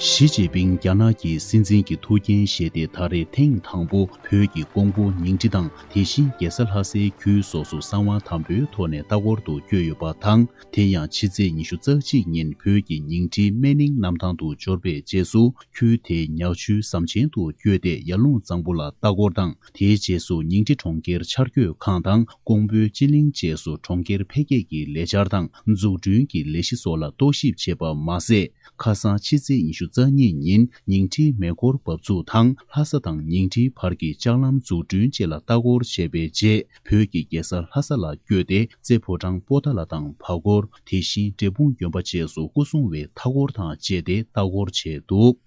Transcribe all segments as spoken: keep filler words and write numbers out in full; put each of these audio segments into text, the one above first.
ཞི་ཅིན་ཕིང་རྒྱ་ནག་གི་སྲིད་འཛིན་གྱི་ཐུགས་འགན་བཞེས་ཏེ། ད་རེས་ཐེངས་དང་པོ་བོད་ཀྱི་ཀོང་པོ་ཉིང་ཁྲི་དང་། དེ་བཞིན་རྒྱལ་ས་ལྷ་སའི་ཁུལ་སོགས་སུ་གསང་བ་དམ་པོའི་ཐོག་ནས་ལྟ་སྐོར་དུ་བསྐྱོད་ཡོད་པ་དང་། དེ་ཡང་ཕྱི་ཚེས་ཉི་ཤུ་རྩ་གཅིག་ཉིན་བོད་ཀྱི་ཉིང་ཁྲིའི་སྨན་གླིང་གནམ་ཐང་དུ་འབྱོར་བའི་རྗེས་སུ། ཁུལ་དེའི་ཉག་ཆུའི་ཟམ་ཆེན་དུ་བསྐྱོད་དེ། ཡར་ཀླུང་གཙང་པོ་ལ་ལྟ་སྐོར་དང་། དེའི་རྗེས་སུ་ཉིང་ཁྲི་གྲོང་ཁྱེར་འཆར་འགོད་ཁང་དང་ཀོང་པོའི་སྤྱི་གླིང་བཅས་སུ་གྲོང་ཁྱེར་འཕེལ་རྒྱས་ཀྱི་ལས་འཆར་དང་འཛུགས་སྐྲུན་གྱི་ལས་གཞི་སོགས་ལ་རྟོག་ཞིབ་བྱས་པ་མ་ཟད། ཁ་སང་ཕྱི་ཚེས་ཉི་ཤུ་རྩ་གཉིས་ཉིན་ཉིང་ཁྲིའི་མེ་འཁོར་འབབ་ཚུགས་དང་། ལྷ་ས་དང་ཉིང་ཁྲིའི་བར་གྱི་ལྕགས་ལམ་འཛུགས་སྐྲུན་བཅས་ལ་ལྟ་སྐོར་བྱས་པའི་རྗེས། བོད་ཀྱི་རྒྱལ་ས་ལྷ་ས་ལ་བསྐྱོད་དེ། རྩེ་ཕོ་བྲང་པོ་ཏཱ་ལ་དང་བར་སྐོར། དེ་བཞིན་འབྲས་སྤུངས་དགོན་པ་བཅས་སུ་སྐུ་སྲུང་བའི་མཐའ་འཁོར་དང་བཅས་ཏེ་ལྟ་སྐོར་བྱས་འདུག།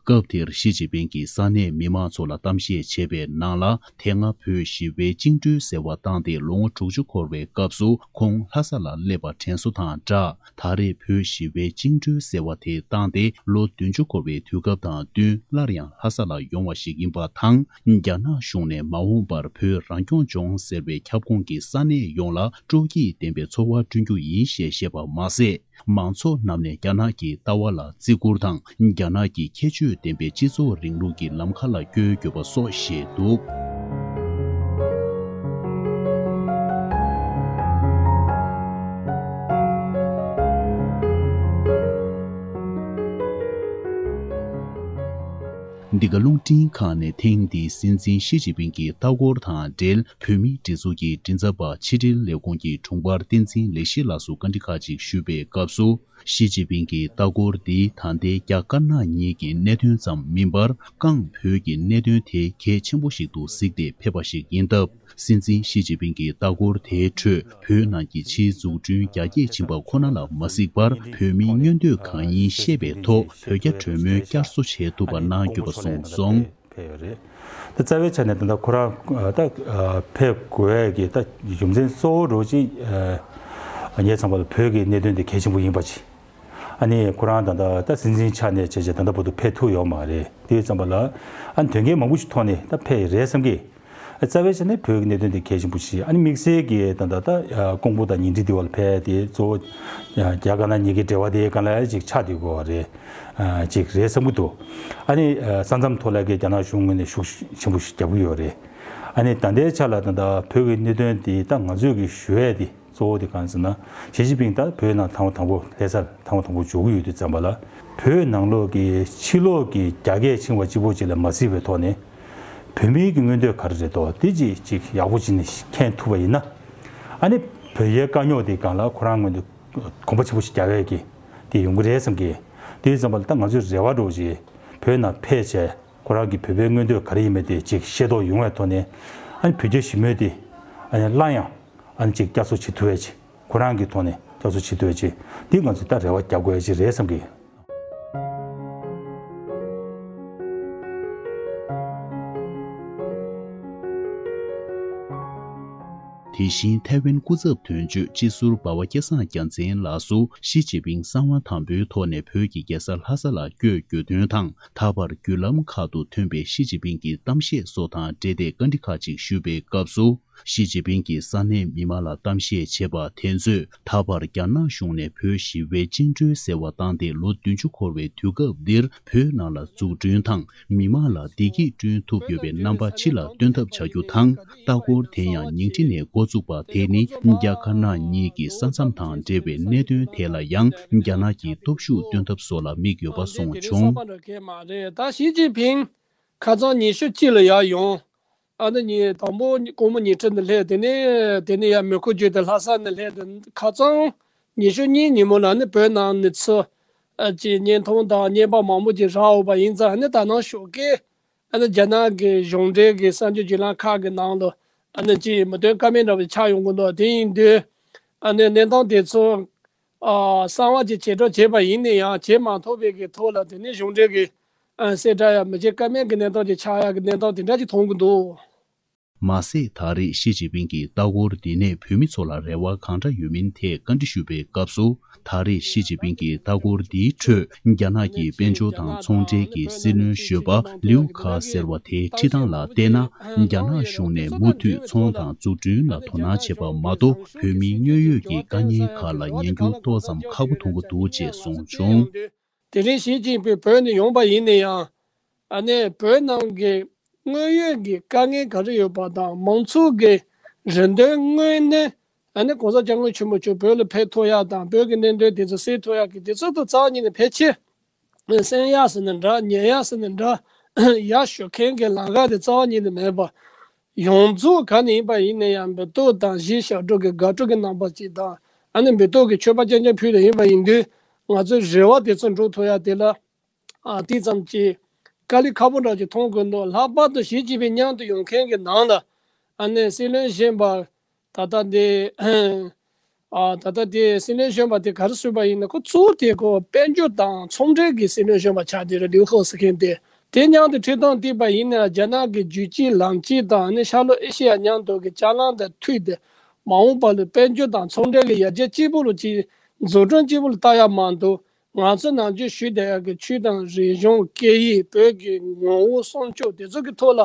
སྐབས་དེར་ཞི་ཅིན་ཕིང་གིས་ས་གནས་མི་མང་ཚོ་ལ་གཏམ་བཤད་བྱས་པའི་ནང་ལ། དེ་སྔ་བོད་ཞི་བའི་བཅིངས་འགྲོལ་ཟེར་བ་བཏང་སྟེ་ལོ་ངོ་དྲུག་ཅུ་འཁོར་བའི་སྐབས་སུ་ཁོང་ལྷ་ས་ལ་སླེབས་པ་དྲན་གསོ་དང་སྦྲགས། ད་རེས་བོད་ཞི་བའི་བཅིངས་འགྲོལ་ཟེར་བ་དེ་བཏང་སྟེ་ལོ་བདུན་ཅུ་འཁོར་བའི་དུས་སྐབས་དང་བསྟུན། སླར་ཡང་ལྷ་ས་ལ་ཡོང་བ་ཞིག་ཡིན་པ་དང་། རྒྱ་ནག་གཞུང་ནས་མ་འོངས་པར་བོད་རང་སྐྱོང་ལྗོངས་ཟེར་བའི་ཁྱབ་ཁོངས་ཀྱི་ས་གནས་ཡོངས་ལ་སྤྲོ་སྐྱིད་ལྡན་པའི་འཚོ་བ་བསྐྲུན་རྒྱུ་ཡིན་ཞེས་བཤད་པ་མ་ཟད། མང་ཚོགས་རྣམས་ནས་རྒྱ་ནག་གི་ལྟ་བ་ལ་བརྩི་བཀུར་དང་། རྒྱ་ནག་གི་ཁྱད་ཆོས་ལྡན་པའི་སྤྱི་ཚོགས་རིང་ལུགས་ཀྱི་ལམ་ཁ་ལ་བསྐྱོད་དགོས་པ་སོགས་བཤད་འདུག། འདི་ག་རླུང་འཕྲིན་ཁང་ནས་ཐེངས་འདིའི་སྲིད་འཛིན་ཞི་ཅིན་ཕིང་གི་ལྟ་སྐོར་དང་འབྲེལ། བོད་མིའི་སྒྲིག་འཛུགས་ཀྱི་མགྲིན་ཚབ་པ་ཕྱི་དྲིལ་ལས་ཁུངས་ཀྱི་དྲུང་འཕར་བསྟན་འཛིན་ལེགས་བཤད་ལགས་སུ་བཀའ་འདྲི་ཁག་ཅིག་ཞུས་པའི་སྐབས་སུ། ཞི་ཅིན་ཕིང་གི་ལྟ་སྐོར་འདིས་ད་ལྟའི་རྒྱ་དཀར་ནག་གཉིས་ཀྱི་གནད་དོན་ཙམ་མིན་པར། རྐང་བོད་ཀྱི་གནད་དོན་དེ་གལ་ཆེན་པོ་ཞིག་ཏུ་གཟིགས་ཏེ་ཕེབས་པ་ཞིག་ཡིན་སྟབས། སྲིད་འཛིན་ཞི་ཅིན་ཕིང་གི་ལྟ་སྐོར་དེའི་ཁྲོད། བོད་ནང་གི་ཕྱིའི་འཛུགས་སྐྲུན་རྒྱ་སྐྱེད་ཕྱིན་པ་ཁོ་ན་ལ་མ་གཟིགས་པར། བོད་མིའི་མངོན་འདོད་གང་ཡིན་ཤེས་པའི་ཐོག་བོད་རྒྱ་གྲོས་མོལ་བསྐྱར་གསོ་བྱས་ཐུབ་པ་གནང་དགོས་པ་གསུངས་སོང་། ཕེབས་ཡོད་རེད། ད་རྩ་བའི་ཆ་ནས་ད་ལྟ་ཁོ་རང་ད་ཕེབས་དགོས་ཡས་ཀྱི་ད་རྒྱུ་མཚན་གཙོ་བོ་རུ་ཅིག་ངས་ཚང་མ་ལ་བོད་ཀྱི་གནད་དོན་དེ་གལ་ཆེན་པོ་ཡིན་པ་ཅིག། ཨ་ནི་ཁོ་རང་ད་ལྟ་ད་སྲིད་འཛིན་ཆགས་ནས་བྱས་བྱས་ད་ལྟ་བར་དུ་ཕེབས་ཐུབ་ཡོད་མ་རེད། དེ་ཙམ་པ་ལ་ཨ་ནི་དོན་རྐྱེན་མང་པོ་ཞིག་ཐོག་ནས་ད་ཕེབས་ཡི་རེད་བསམ་གི། རྩ་བའི་ཆ་ནས་བོད་ཀྱི་གནད་དོན་དེ་གལ་ཆེན་པོ་ཞིག། ཨ་ནི་དམིགས་བསལ་གྱི་ད་ལྟ་ད་ཀོང་པོ་དང་ཉིང་ཁྲི་དེ་བ་ལ་ཕེབས་དེ་གཙོ་བོ་རྒྱ་དཀར་ནག་གཉིས་ཀྱི་འབྲེལ་བ་དེ་གང་ལ་ཅིག་ཆགས་བསྡད་དགོས་པ་རེད། ཅིག་རེད་བསམ་གྱི་འདུག། ཨ་ནི་ས་མཚམས་ཐོག་ལ་གི་རྒྱ་ནག་གཞུང་ངོས་ནས་ཤུགས་ཆེན་པོ་ཞིག་རྒྱབ་ཀྱི་ཡོད་རེད། ཨ་ནི་ད་ལྟའི་ཆ་ལ་ད་ལྟ་བོད་ཀྱི་གནད་དོན་དེ་ད་ང་ཚོས་ཀྱི་ཞུ་ཡས་དེ། གཙོ་བོ་དེ་གང་ཟེར་ན། ཞི་ཅིན་ཕིང་ད་བོད་ནང་ཐེངས་མ་དང་པོ་ལྷ་སར་ཐེངས་མ་དང་པོ་འབྱོར་གྱི་ཡོད་དུས་ཙམ་པ་ལ། བོད་ནང་ལོགས་ཀྱི་ཕྱི་ལོགས་ཀྱི་རྒྱ་སྐད་ཕྱིན་པ་གཅིག་པོ་གཅིག་ལ་མ་གཟིགས་པའི་ཐོག་ནས། བོད་མིའི་གི་མངོན་འདོད་ག་རེ་རེད་དོ་དེ་ཅིག་ཅིག་ཡག་པོ་བྱས་ནས་མཁྱེན་ཐུབ་པ་ཡིན་ན། ཨ་ནི་བོད་རྒྱའི་དཀའ་རྙོག་དེ་སྒང་ལ་ཁོ་རང་ངོས་ནས་གོམ་པ་ཆེན་པོ་ཞིག་རྒྱག་ཡས་ཀྱི་དེ་ཡོང་གི་རེད་བསམ་གི། དེ་ཙམ་པ་ལ་ད་ང་ཚོའི་རེ་བ་འདྲ་བོ་ཞིག་བོད་ནང་ཕེབས་བྱས། ཁོ་རང་གི་བོད་པའི་མངོན་འདོད་ག་རེ་ཡིན་མིན་དེ་ཅིག་ཤེས་རྟོགས་ཡོང་བའི་ཐོག་ནས། ཨ་ནི་བོད་རྒྱ་ཞི་མོལ་དེ་ཨ་ནི་སླར་ཡང་ཨ་ནི་ཅིག་བསྐྱར་གསོ་བྱེད་ཐུབ་པའི་ཅིག་ཁོ་རང་གི་ཐོག་ནས་བསྐྱར་གསོ་བྱེད་ཐུབ་པའི་ཅིག་འདི་ང་ཚོས་ད་རེ་བ་རྒྱག་དགོས་ཡ་ཅིག་རེད་བསམ་གི། དེ་བཞིན་ཐའེ་ཝན་སྐུ་ཚབ་དོན་གཅོད་སྤྱི་ཟུར་འབའ་བ་སྐལ་བཟང་རྒྱལ་མཚན་ལགས་སུ་ཞི་ཅིན་ཕིང་གསང་བ་དམ་པོའི་ཐོག་ནས་བོད་ཀྱི་རྒྱལ་ས་ལྷ་ས་ལ་བསྐྱོད་རྒྱུ་དོན་དང་། ད་བར་བརྒྱུད་ལམ་ཁག་ཏུ་ཐོན་པའི་ཞི་ཅིན་ཕིང་གི་གཏམ་བཤད་སོགས་དང་འབྲེལ་ཏེ་བཀའ་འདྲི་ཁག་ཅིག་ཞུས་པའི་སྐབས་སུ། ཞི་ཅིན་ཕིང་གིས་ས་གནས་མི་མང་ལ་གཏམ་བཤད་བྱས་པ་དེ་ཚོས་ད་བར་རྒྱ་ནག་གཞུང་ནས་བོད་ཞི་བའི་བཅིངས་འགྲོལ་ཟེར་བ་བཏང་སྟེ་ལོ་བདུན་ཅུ་འཁོར་བའི་དུས་སྐབས་འདིར་བོད་ནང་ལ་འཛུགས་སྐྲུན་དང་མི་མང་ལ་བདེ་སྐྱིད་བསྐྲུན་ཐུབ་ཡོད་པའི་རྣམ་པ་ཕྱི་ལ་སྟོན་ཐབས་བྱ་རྒྱུ་དང་། ལྟ་སྐོར་དེ་ཡང་ཉིང་ཁྲི་ནས་འགོ་བཙུགས་པ་དེ་ནི་རྒྱ་དཀར་ནག་གཉིས་ཀྱི་ས་མཚམས་དང་འབྲེལ་བའི་གནད་དོན་དེ་ལ་ཡང་རྒྱ་ནག་གི་སྟོབས་ཤུགས་སྟོན་ཐབས་སོགས་ལ་དམིགས་ཡོད་པ་གསུངས་བྱུང་། ད་ཞི་ཅིན་ཕིང་ཁ་སང་ཉི་ཤུ་གཅིག་ལ་ཡར་ཡོང་། ཨ་ནི་ཉིན་དང་པོ་ཀོང་པོ་ཉིང་ཁྲི་ནས་སླེབས། དེ་ནས་དེ་ནས་ཡར་མེ་འཁོར་བརྒྱུད་དེ་ལྷ་ས་ནས་སླེབས་ཏེ་ཁ་སང་ཉི་ཤུ་གཉིས་ཉིན་མོ་ལ་ནི་བོད་ནང་གནས་ཚུལ་ཨ་ཅིག་བརྙན་ཐུང་དང་བརྙན་པར་མང་པོ་ཅིག་རག་ཡོད་པ་ཡིན་ཙང་། ཨ་ནི་ད་ནང་ཞོགས་ཀས་ཨ་ནི་རྒྱ་ནག་གི་གཞུང་འབྲེལ་གྱི་གསར་འགྱུར་བརྒྱུད་ལམ་ཁག་གི་ནང་ལ་ཨ་ནི་ཅིག་མི་དོན་ཀ་མེད་འདྲ་བོ་ཆགས་ཡོང་གི་འདུག། དེ་ཡིན་དུས་ཨ་ནི་གནས་སྟངས་དེ་ཚོ་ཨ་གསང་བ་ཅིག་བྱེད་གྲབས་བྱས་པ་ཡིན་ན་ཡང་བྱེད་མ་ཐུབ་པའི་གི་ཐོག་ལ། དེ་ནས་གཞུང་འབྲེལ་གྱི་ཨ་གསལ་བསྒྲགས་ཡང་མི་བྱེད་ཀ་མེད་ཀྱི་གནས་སྟངས་ཅིག་ཆགས་ཡག་གི་གནས་སྟངས་དེ་འདྲ་ཅིག་མཐོང་གི་འདུག། མ་ཟད། ད་རེས་ཞི་ཅིན་ཕིང་གི་ལྟ་སྐོར་འདི་ནས་བོད་མི་ཚོ་ལ་རེ་བ་གང་འདྲ་ཡོད་མིན་ཐད་བཀའ་འདྲི་ཞུས་པའི་སྐབས་སུ། ད་རེས་ཞི་ཅིན་ཕིང་གི་ལྟ་སྐོར་འདིའི་ཁྲོད་རྒྱ་ནག་གི་དཔལ་འབྱོར་དང་ཚོང་འབྲེལ་གྱི་སྲིད་བློན་གཞོན་པ་ལིའུ་ཁ་ཟེར་བ་དེའི་ཁྲིད་སྟངས་ལ་བལྟས་ན། རྒྱ་ནག་གཞུང་ནས་མུ་མཐུད་ཚོང་དང་འཛུགས་སྐྲུན་ལ་དོ་སྣང་བྱེད་པ་མ་གཏོགས། བོད་མིའི་དངོས་ཡོད་ཀྱི་དཀའ་ངལ་ཁག་ལ་ཉན་རྒྱུ་ཏོག་ཙམ་ཁག་པོ་མཐོང་གི་འདུག་ཅེས་གསུངས་བྱུང་། དེ་རིང་ཞི་ཅིན་ཕིང་བོད་ནས་ཡོང་པ་ཡིན་ན་ཡང་། ཨ་ནི་བོད་ནང་གི་དངོས་ཡོད་ཀྱི་དཀའ་ངལ་ག་རེ་ཡོད་པ་དང་། མང་ཚོགས་ཀྱི་རེ་འདུན་དངོས་གནས་ཨ་ནི་གོང་ས་སྐྱབས་མགོན་ཆེན་པོ་མཆོག་བོད་ལ་ཕེབས་ཐུབ་ཡག་དང་། བོད་ཀྱི་གནད་དོན་དེ་ཚོ་སེལ་ཐུབ་ཡག་གི་དེ་ཚོ་དང་རྩ་བ་ཉིད་ནས་ཕལ་ཆེར་གསན་ཡག་ཟེར་ན་འདྲ། ཉན་ཡག་ཟེར་ན་འདྲ། ཡར་ཞུ་མཁན་གྱི་ལམ་ཁ་དེ་རྩ་བ་ཉིད་ནས་མེད་པ། ཡོངས་རྫོགས་ག་ནས་ཡིན་པ་ཡིན་ན་ཡང་། མེ་ཏོག་དང་གཞས་ཞབས་བྲོ་གི་དགའ་སྤྲོ་གི་རྣམ་པ་ཅིག་དང་། ཨ་ནི་མེ་ཏོག་གི་མཆོད་པ་རྐྱང་རྐྱང་ཕུལ་ཏེ་ཡིན་པ་ཡིན་དུས། ང་ཚོའི་རེ་བ་དེ་ཚོ་འགྲུབ་ཐུབ་ཡག་དེ་ལ། ཨ། དེ་ཙམ་གྱིས་དཀའ་ལས་ཁག་པོ་འདྲ་ཅིག་མཐོང་དགོས་འདུག། ལྷག་པར་དུ་ཞི་ཅིན་ཕིང་མཉམ་དུ་ཡོང་མཁན་གྱི་ནང་ལ། ཨ་ནི་སྲིད་བློན་གཞོན་པ་ད་ལྟ་འདི། ཨ། ད་ལྟ་དེ་སྲིད་བློན་གཞོན་པ་དེ་ག་རེ་ཟེར་བ་ཡིན་ན། ཁོ་གཙོ་བོ་དེ་ཁོ་དཔལ་འབྱོར་དང་ཚོང་འབྲེལ་གྱི་སྲིད་བློན་གཞོན་པ་ཆགས་བསྡད་རེད། ལིའུ་ཧོ་ཟེར་མཁན་དེ། དེ་མཉམ་དུ་འཁྲིལ་སྟངས་བལྟས་པ་ཡིན་ན། རྒྱ་ནག་གི་རྒྱུད་གཅིག་ལམ་གཅིག་དང་། ཨ་ནི་ཤར་ལྷོ་ཨེ་ཤེ་ཡ་མཉམ་དུ་གི་བཅའ་ལམ་དང་མཐུད་དེ། མ་འོངས་པ་ལ་དཔལ་འབྱོར་དང་ཚོང་འབྲེལ་གྱི་ཡར་རྒྱས་གཅིག་པུ་ལ་ཅིག་འཛུགས་སྐྲུན་གཅིག་པུ་ལ་ལྟ་ཡག་མ་གཏོགས། ང་ཚོ་ནམ་རྒྱུན་ཞུས་བསྡད་ཡག་གི་ཆོས་དང་རིག་གཞུང་། སྐད་ཡིག། བོད་ཀྱི་ངོ་བོ་སྲུང་སྐྱོབ་དེ་ཚོ་གི་ཐོག་ལ།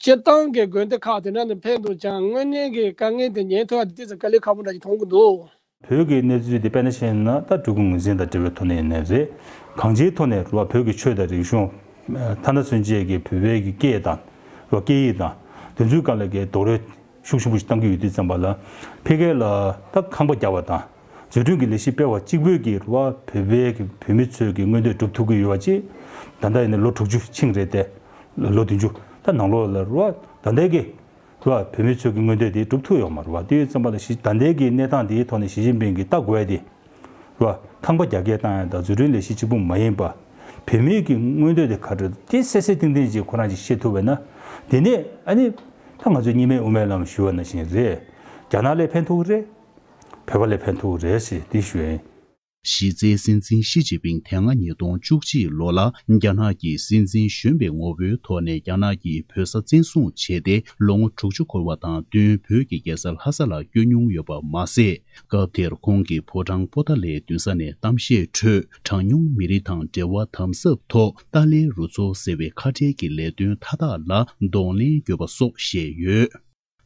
སྤྱིར་བཏང་གི་དགོན་སྡེ་ཁག་དེ་འདྲ་ནས་ཕེབས་འདུག་ཀྱང་། དངོས་གནས་ཀྱི་དཀའ་ངལ་དེ་ཉན་ཐུབ་ཡག་དེ་ཏོག་ཙམ་དཀའ་ལས་ཁག་པོ་འདྲ་ཞིག་མཐོང་གི་འདུག། བོད་ཀྱི་གནས་ཚུལ་དེ་དཔེར་ན་བཤད་ན། ད་སྤྲུལ་སྐུ་ངོས་འཛིན་དང་འབྲེལ་བའི་ཐོག་ནས་ཡིན་ནའི་རེད། གང་ཅིའི་ཐོག་ནས་རེད་བ། བོད་ཀྱི་ཆོས་དང་རིག་གཞུང་། ཐ་ན་སོན་ཆེ་གི་བོད་པའི་གི་སྐད་དང་། རེད་བ། སྐད་ཡིག་དང་། དེ་ཚོའི་སྒང་ལ་གི་རྡོག་རོལ་ཤུགས་ཆེན་པོ་ཞིག་གཏང་གི་ཡོད་དུས་ཙམ་པ་ལ། ཕ་གི་ལ་ད་ཁང་པ་རྒྱག་པ་དང་། འཛུགས་སྐྲུན་གྱི་ལས་གཞི་སྤེལ་བ་གཅིག་པུས་ཀྱིས་རེད་བ། བོད་པའི་གི་བོད་མི་ཚོའི་གི་མངོན་འདོད་སྒྲུབ་ཐུབ་ཀྱི་ཡོད་པ་ཅིག། ད་ལྟ་ཡིན་ན་ལོ་དྲུག་ཅུ་ཕྱིན་རེད་དེ། ལོ་བདུན་ཅུ་ད་ནང་ལོགས་ལ་རེད་བ། ད་ལྟའི་གི་རེད་བ། བོད་མི་ཚོའི་གི་མངོན་འདོད་དེ་སྒྲུབ་ཐུབ་ཡོད་མ་རེད་བ། དེ་ཡོད་ཙམ་པ་ལ་ཞི། ད་ལྟའི་གི་གནས་སྟངས་དེའི་ཐོག་ནས་ཞི་ཅིན་ཕིང་གིས་ལྟ་དགོས་ཡ་དེ། རེད་བ། ཁང་པ་རྒྱ་སྐྱེད་བཏང་ཡ་དང་འཛུགས་སྐྲུན་ལས་གཞི་གཅིག་པུ་མ་ཡིན་པ། བོད་མིའི་གི་མངོན་འདོད་དེ་ག་རེ་རེད་དེ་གསལ་གསལ་ཏིང་ཏིང་ཅིག་ཁོ་རང་གིས་ཤེས་ཐུབ་པ་ན། དེ་ནས་ཨ་ནི་ད་ང་ཚོས་གཉིས་སྨན་དབུ་མའི་ལམ་ཞུས་པ་ནང་བཞིན་རེད། རྒྱ་ནག་ལ་ཕན་ཐོགས་རེད། བོད་པ་ལ་ཕན་ཐོགས་རེད་ཟེར་དེ་ཞུ་ཡ་ཡིན། གཞི་རྩའི་སྲིད་འཛིན་ཞི་ཅིན་ཕིང་དེ་སྔ་ཉིས་སྟོང་བཅུ་གཅིག་ལོ་ལ་རྒྱ་ནག་གི་སྲིད་འཛིན་གཞོན་པའི་ངོ་བོའི་ཐོག་ནས་རྒྱ་ནག་གི་བོད་ས་བཙན་བཟུང་བྱས་ཏེ་ལོ་ངོ་དྲུག་ཅུ་འཁོར་བ་དང་བསྟུན། བོད་ཀྱི་རྒྱལ་ས་ལྷ་ས་ལ་བསྐྱོད་མྱོང་ཡོད་པ་མ་ཟད། སྐབས་དེར་ཁོང་གིས་ཕོ་བྲང་པོ་ཏཱ་ལའི་མདུན་ས་ནས་གཏམ་བཤད་ཁྲོད། གྲངས་ཉུང་མི་རིགས་དང་འབྲེལ་བ་དམ་ཟབ་ཐོག་ཏཱ་ལའི་རུ་ཚོགས་ཟེར་བའི་ཁ་བྲལ་གྱི་ལས་དོན་མཐའ་དག་ལ་གདོང་ལེན་བརྒྱབ་པ་སོགས་བཤད་ཡོད།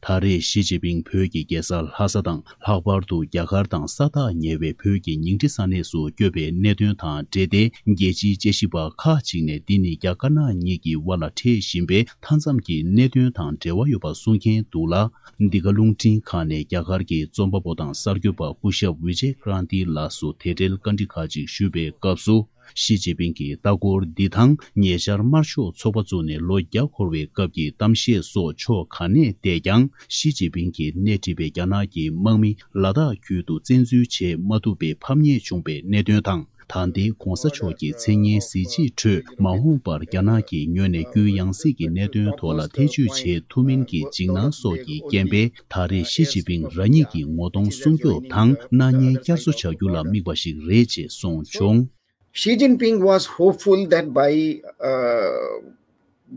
ད་རེས་ཞི་ཅིན་ཕིང་བོད་ཀྱི་རྒྱལ་ས་ལྷ་ས་དང་། ལྷག་པར་དུ་རྒྱ་གར་དང་ས་ཐག་ཉེ་བའི་བོད་ཀྱི་ཉིང་ཁྲི་ས་གནས་སུ་བསྐྱོད་པའི་གནད་དོན་དང་འབྲེལ་ཏེ། རྒྱལ་སྤྱིའི་དཔྱད་ཞིབ་པ་ཁག་ཅིག་ནས་འདི་ནི་རྒྱ་དཀར་ནག་གཉིས་ཀྱི་དབར་ལ་འཕྲད་བཞིན་པའི་མཐའ་མཚམས་ཀྱི་གནད་དོན་དང་འབྲེལ་བ་ཡོད་པ་གསུང་མཁན་འདུག་ལ། འདི་ག་རླུང་འཕྲིན་ཁག་ནས་རྒྱ་གར་གྱི་རྩོམ་པ་པོ་དང་གསར་འགོད་པ་སྐུ་ཞབས་ཝི་ཇེ་ཀྲན་ཏི་ལགས་སུ་དེ་འབྲེལ་བཀའ་འདྲི་ཁག་ཅིག་ཞུས་པའི་སྐབས་སུ། ཞི་ཅིན་ཕིང་གིས་ལྟ་སྐོར་འདི་དང་ཉེ་ཆར་དམར་ཤོག་ཚོགས་པ་བཙུགས་ནས་ལོ་བརྒྱ་འཁོར་བའི་སྐབས་ཀྱི་གཏམ་བཤད་སོགས་ཕྱོགས་གང་ནས་བལྟས་ཀྱང་། ཞི་ཅིན་ཕིང་གིས་སྣེ་ཁྲིད་པའི་རྒྱ་ནག་གི་དམག་མི་ལ་དྭགས་ཁུལ་དུ་བཙན་འཛུལ་བྱེད་མ་ཐུབ་པའི་ཕམ་ཉེས་བྱུང་པའི་གནད་དོན་དང་། ད་ལྟའི་གོང་ས་མཆོག་གི་མཚན་སྙན་གཟི་བརྗིད་ཁྲོད། མ་འོངས་པར་རྒྱ་ནག་གི་ངོས་ནས་རྒྱུན་ཡང་སྲིད་ཀྱི་གནད་དོན་ཐོག་ལ་ཐེ་བྱུས་བྱེད་ཐུབ་མིན་གྱི་འཇིགས་སྣང་སོགས་ཀྱི་རྐྱེན་པས། ད་རེས་ཞི་ཅིན་ཕིང་རང་ཉིད་ཀྱི་ངོ་གདོང་སྲུང་སྐྱོབ་དང་སྣང་བརྙན་བསྐྱར་གསོ་བྱ་རྒྱུ་ལ་དམིགས་པ་ཞིག་རེད་ཅེས་གསུངས་བྱུང་། Xi Jinping was hopeful that by, uh,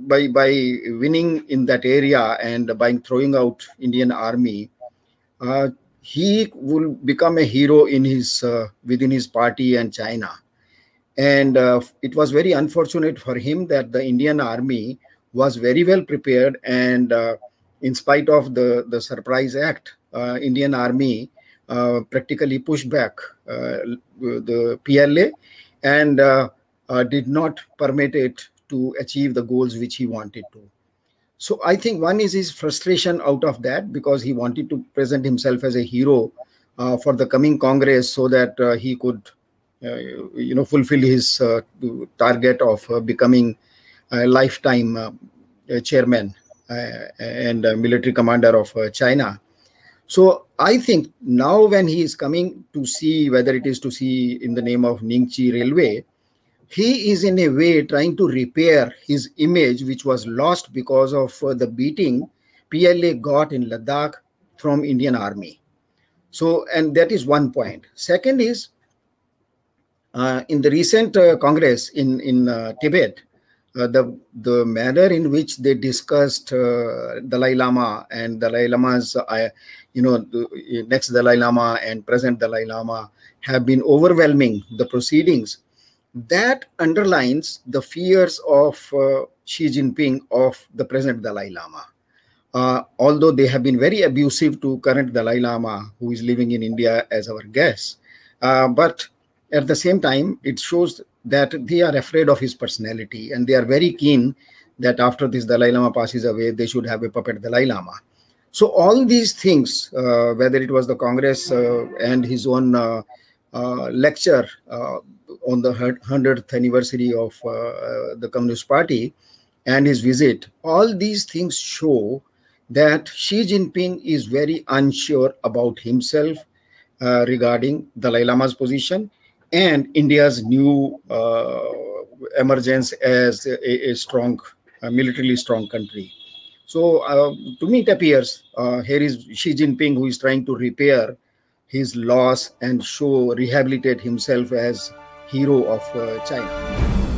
by, by winning in that area and by throwing out Indian army, uh, he will become a hero in his, uh, within his party and China. And, uh, it was very unfortunate for him that the Indian army was very well prepared, and, uh, in spite of the, the Surprise Act, uh, Indian army, uh, practically pushed back, uh, the P L A and, uh, uh, did not permit it to achieve the goals which he wanted to. So I think one is his frustration out of that, because he wanted to present himself as a hero, uh, for the coming Congress, so that, uh, he could, uh, you know, fulfill his, uh, target of, uh, becoming a lifetime, uh, uh, chairman, uh, and a military commander of, uh, China. So I think now when he is coming to see, whether it is to see in the name of Ningchi Railway, he is in a way trying to repair his image, which was lost because of, uh, the beating P L A got in Ladakh from Indian army. So, and that is one point. Second is, uh, in the recent, uh, Congress in, in, uh, Tibet, uh, the, the manner in which they discussed, uh, Dalai Lama and Dalai Lama's, uh, you know, the next Dalai Lama and present Dalai Lama have been overwhelming the proceedings. That underlines the fears of, uh, Xi Jinping of the present Dalai Lama. Uh, although they have been very abusive to current Dalai Lama, who is living in India as our guest, uh, but at the same time, it shows that they are afraid of his personality and they are very keen that after this Dalai Lama passes away, they should have a puppet Dalai Lama. So all these things, uh, whether it was the Congress uh, and his own uh, uh, lecture uh, on the hundredth anniversary of uh, the Communist Party and his visit, all these things show that Xi Jinping is very unsure about himself uh, regarding Dalai Lama's position and India's new uh, emergence as a, a strong, a militarily strong country. So, uh, to me, it appears uh, here is Xi Jinping who is trying to repair his loss and show, rehabilitate himself as hero of uh, China.